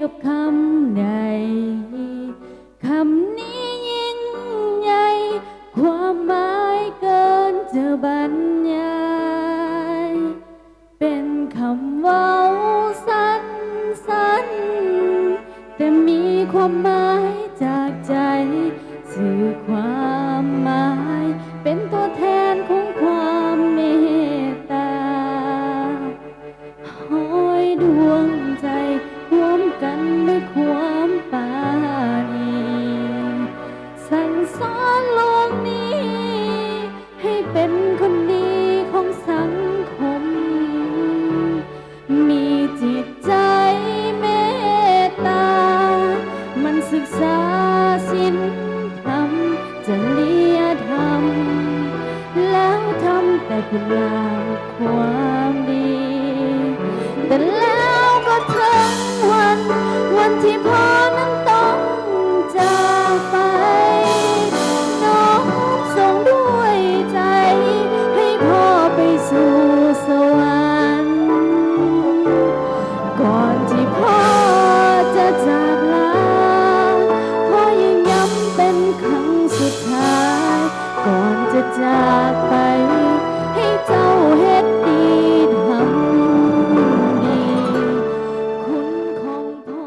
ກັບຄຳໃດ ຄຳນີ້ຍິ່ງໃຫຍ່ ຄວາມໝາຍເກີນຈະບັນຍາຍ ເປັນຄຳເວົ້າສັ້ນໆ ແຕ່ມີຄວາມໝາຍຈາກໃຈ ສື່ຄວາມໝາຍ ເປັນຕົວແທນຂອງຄວາມເມດຕາ. ຮ້ອຍດວງໃຈຮວມກັນດ້ວຍຄວາມປານີ ສັ່ງສອນໂລກນີ້ໃຫ້ເປັນຄົນດີຂອງສັງຄົມ ມີຈິດໃຈເມດຕາ ໝັ່ນສຶກສາສິນທຳ ຈະລິຍະທຳ ແລ້ວທຳແຕ່ຄຸນງາມຄວາມດີ ແຕ່ແລ້ວກໍເຖິງວັນ ວັນທີ່ພໍ່ນັ້ນຕ້ອງຈາກໄປ ນ້ອມສົ່ງດ້ວຍໃຈ ໃຫ້ພໍ່ໄປສູ່ສະຫວັນ ກ່ອນທີ່ພໍ່ຈະຈາກລາ ຂໍຢືນຢັນເປັນຄັ້ງສຸດທ້າຍ ກ່ອນຈະຈາກໄປ ໃຫ້ເຈົ້າເຮັດດີທຳດີ ຄຸນຂອງພໍ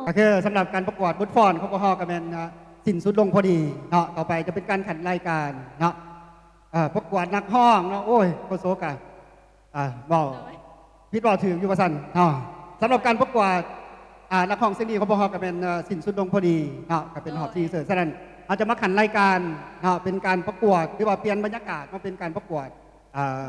່. ກໍຄືສຳລັບການປະກວດບົດຟ້ອນຂອງພວກເຮົາກໍແມ່ນ ອາ ສິ້ນສຸດລົງພໍດີເນາະ. ຕໍ່ໄປຈະເປັນການຂັນລາຍການເນາະ ເອີ ປະກວດນັກຮ້ອງເນາະ. ໂອ້ຍ ໂຄສົກກະ ອ່າ ເວົ້າ ໂດຍ ຜິດເວົ້າຖືກຢູ່ວ່າຊັ້ນເນາະ. ສຳລັບການປະກວດ ອ່າ ນັກຮ້ອງສຽງດີຂອງພວກເຮົາກໍແມ່ນ ເອີ ສິ້ນສຸດລົງພໍດີເນາະ ກໍເປັນຮອບ ໂດຍ ຊິງເຊີ. ສະນັ້ນ ເຮົາຈະມາຂັນລາຍການເນາະ ເປັນການປະກວດ ຫຼືວ່າປ່ຽນບັນຍາກາດມາເປັນການປະກວດ ອ່າ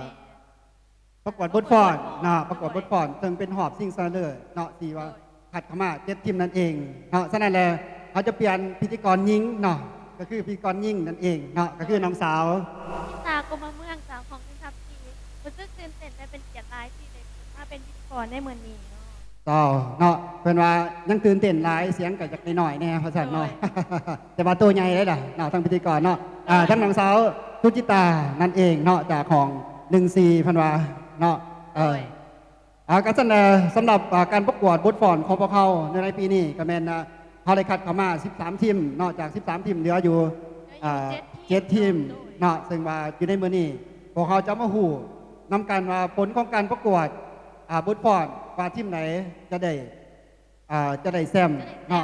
ແມ່ນ ປະກວດບົດຟ້ອນເນາະ ປະກວດບົດຟ້ອນ ເຊິ່ງເປັນຮອບຊິງຊະເລີດເນາະ ທີ່ວ່າ ໂດຍ ຄັດເຂົ້າມາເຈັດທີມນັ້ນເອງເນາະ. ສະນັ້ນແຫຼະ ເຮົາຈະປ່ຽນພິທີກອນຍິງເນາະ ກໍຄືພິທີກອນຍິງນັ້ນເອງເນາະ ກໍຄື ໂດຍ ນ້ອງສາວ ນິຕາ ກົມມະເມືອງ ຈາກຫ້ອງເປັນທັບສີ່ ຮູ້ສຶກຕື່ນເຕັ້ນ ແລະ ເປັນກຽດຫຼາຍທີ່ໄດ້ມາເປັນພິທີກອນໃນມື້ນີ້ເນາະ. ເຈົ້າເນາະ ເພິ່ນວ່າຍັງຕື່ນເຕັ້ນຫຼາຍ ສຽງກໍຢາກນ້ອຍໆແດ່ວ່າຊັ້ນເນາະ. ໂດຍ ແຕ່ວ່າໂຕໃຫຍ່ເລີຍລະເນາະ ທັງພິທີກອນເນາະ. ອ່າ ໂດຍ ທັງນ້ອງສາວ ສຸຈິຕາ ນັ້ນເອງເນາະ ຈາກຫ້ອງໜຶ່ງສີ່ ເພິ່ນວ່າເນາະ. ເອີ ໂດຍ ອ່າ ກໍຊັ້ນແຫຼະ ສຳລັບ ອ່າ ການປະກວດບົດຟ້ອນຂອງພວກເຮົາໃນ ໃນປີນີ້ ກໍແມ່ນ ອ່າ ເຮົາໄດ້ຄັດເຂົ້າມາສິບສາມທີມເນາະ ຈາກສິບສາມທີມ ເຫຼືອຢູ່ ເຫຼືອຢູ່ ອ່າ ເຈັດທີມ ເຈັດທີມ ໂດຍ ເນາະ. ເຊິ່ງວ່າຢູ່ໃນມື້ນີ້ ພວກເຮົາຈະມາຮູ້ນຳກັນວ່າ ຜົນຂອງການປະກວດ ອ່າ ບົດຟ້ອນ ວ່າທີມໃດຈະໄດ້ ອ່າ ຈະໄດ້ແຊ້ມ ຈະໄດ້ແຊ້ມ ເນາະ.